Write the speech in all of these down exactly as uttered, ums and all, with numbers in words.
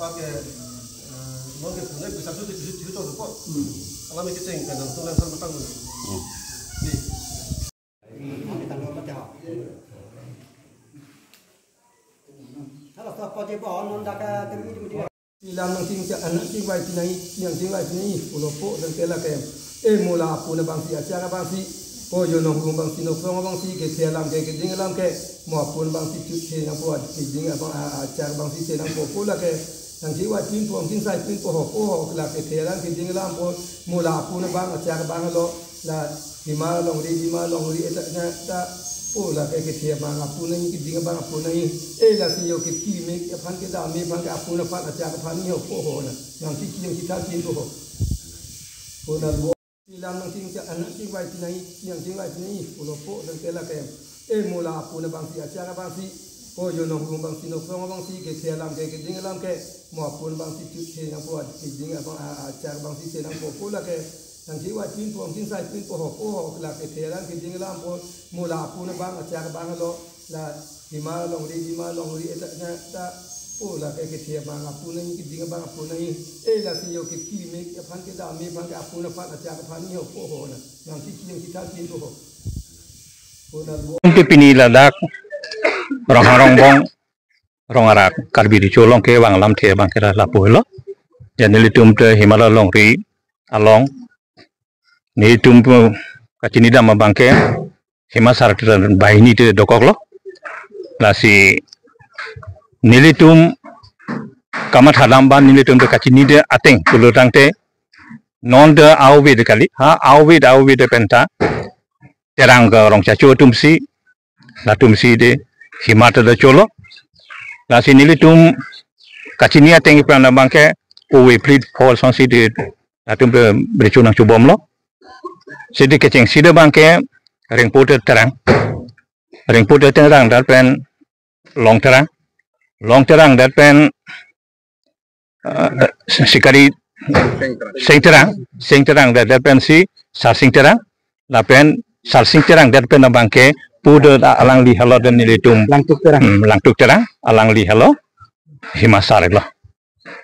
Ke, eh, non ke punai bisa tu tujuh tujuh tahun kok. Alam ke ceng kan tu lang sama tahun. Di. Lam nangching chak, anak chingvai pinai, nangchingvai pinai, pulo po, dan tela ke, eh, mo la apun abangsi, achak abangsi, ko jo nonghum abangsi, nokrong abangsi, kethe alam ke, keding alam ke, mo apun abangsi, chuthe nangpo, keding abang, a-, achak abangsi, the nangpo, pu lake, nangchingvai pinpo, nangchingsai pinpo, ho, po ho, lake the alam, keding alam po, mo la apun abang, achak abang lo, la, hima longri, hima longri, eta, na, ta, po lake kethe abang apun nangji, keding abang apun nangji. Eh, lasi jo ke kimi aphan, kedam aphan, ke apun aphan, achak aphan nangji ho, po ho na. Nangchiki, nangchithan pinpo ho. Pu na lo. Lam nangching chak, anak chingvai pinai, nangchingvai pinai, pulo po, dan tela ke. Eh, mo la apun abangsi, achak abangsi, ko jo nonghum abangsi, nokrong abangsi, kethe alam ke, keding alam ke, mo apun abangsi, chuthe nangpo, keding abang, a-, achak abangsi, the nangpo, pu lake, nangchingvai pinpo, nangchingsai pinpo, ho, po ho, lake the alam, keding alam po, mo la apun abang, achak abang lo, la, hima longri, hima longri, eta, na, ta, po lake kethe abang apun nangji, keding abang apun nangji. Eh, lasi jo ke kimi aphan, kedam aphan, ke apun aphan, achak aphan nangji ho, po ho na. Nangchiki, nangchithan pinpo ho. Pu na lo. Tum ke pini ladak Ronghang Rongbong, Rongarak, Karbi Recho along kevang alamthe abangke la lapu lo. Ya nelitum te hima longri along, nelitum pu kachini dam abangke, hima sar te banghini te dokok lo. Lasi nelitum kamatha dam abang nelitum te kachini dam ateng pulo tangte, non te a-ove te kali, ha a-ove te, a-ove te penta, Terang ke Rongchacho atumsi, latumsi te hima ta docholo. Lasi nelitum kachini ateng ipran abangke, ove phli pho asonsi te latum te recho nangchobom lo. Si te kechengsi te abangke, Rengpo te Terang. Rengpo te Terang, dak pen Long Terang. Long Terang, dak pen, eh, Sikari Seng Terang. Seng Terang, dak, dak pensi Sarsing Terang. Lapen Sarsing Terang, dak pen abangke pu te alangli helo, dan nelitum Langtuk Terang. Hmm, Langtuk Terang, alangli helo hima sar lo.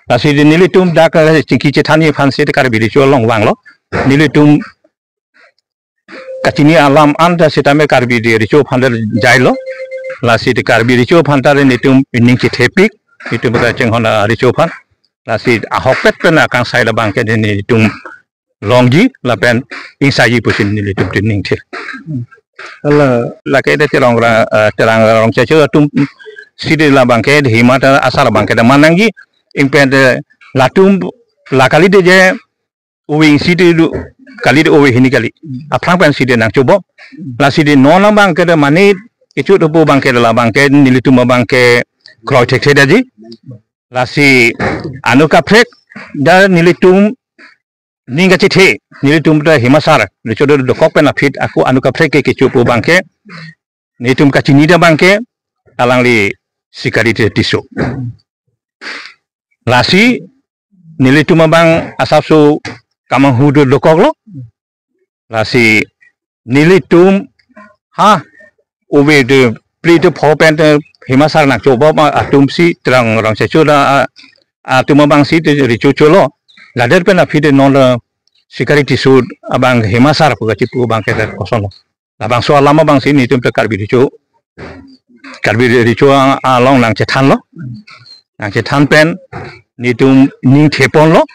Lasi te nelitum dak, eh, chingki chethanji aphansi te Karbi Recho along vanglo. Nelitum kachini alam anta sitame Karbi Recho aphan te jailo. Lasi te Karbi Recho aphan ta nelitum ning chethepik, nelitum kachinghon a-recho aphan. Lasi ahokpet pen akangsai abangke te nelitum longji, lapen ingsaiji pusi nelitum te ningthe. Hala. Lake te Terang Ra-, eh, Terang Rongchacho atumsi te labangke hima ta asar abangke ta man nangji, ingpen te latum la kali te je ove isi te do, kali te ove hini kali. Aphrang pensi te nangchobom. Lasi te non abangke te mane kecho dopo abangke te labangke nelitum abangke kroi thekthe daji. Lasi anu kaprek, dak nelitum ning kachethe, nelitum ta hima sar recho do dokok pen aphi ako anu kaprek ke kechopo abangke, nelitum kachini dam abangke, alangli Sikari te Tisso. Lasi nelitum abang asapso kamanghu do dokok lo. Lasi nelitum ha ove te phli te pho pen te hima sar nangchobom atumsi Terang Rongchacho ta a-, atum abangsi te recho cholo. Ladak pen aphi te non la Sikari Tisso abang hima sar pu kachipu abangke te koson lo. Labangso alam abangsi nelitum te Karbi Recho, Karbi Recho a-, along nangchethanlo. Nangchethan pen nelitum ningtheponlo.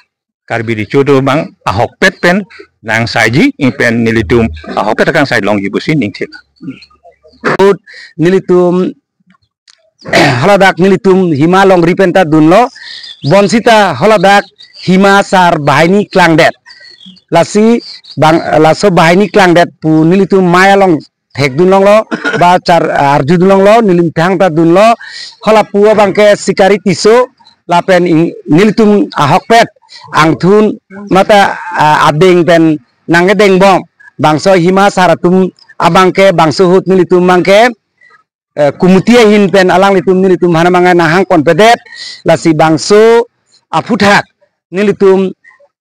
Karbi Recho te abang ahokpet pen nangsaiji, ingpen nelitum ahokpet akangsai longji pusi ningthe. Ut nelitum haladak nelitum hima longri pen ta dunlo, bonsita haladak hima sar banghini klangdet. Lasi bang, laso banghini klangdet pu nelitum mei along thekdun longlo, ba char-, arjudun longlo, nelitum thangta dunlo, hala pu abangke Sikari Tisso, lapen ing-, nelitum ahokpet, angthun, mate, ah, adeng pen nangkedengbom, bangso hima sar atum abangke, bangso ahut nelitum abangke, eh, kumuti ahin pen alanglitum nelitum aphan abang nanghangponpedet, lasi bangso aphuthak nelitum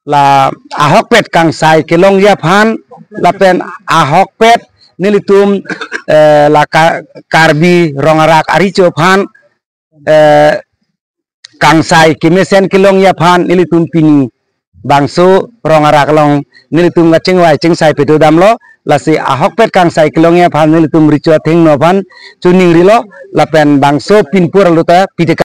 la ahokpet kangsai kelongji aphan, lapen ahokpet nelitum, eh, la Ka-, Karbi Rong Arak arecho aphan, eh, kangsai kemesen kelongji aphan nelitum pini bangso rong arak along nelitum kachingvai chingsai pado damlo. Lasi ahokpet kangsai kelongji aphan nelitum recho athengno aphan choningrilo, lapen bangso pinpur alu ta pite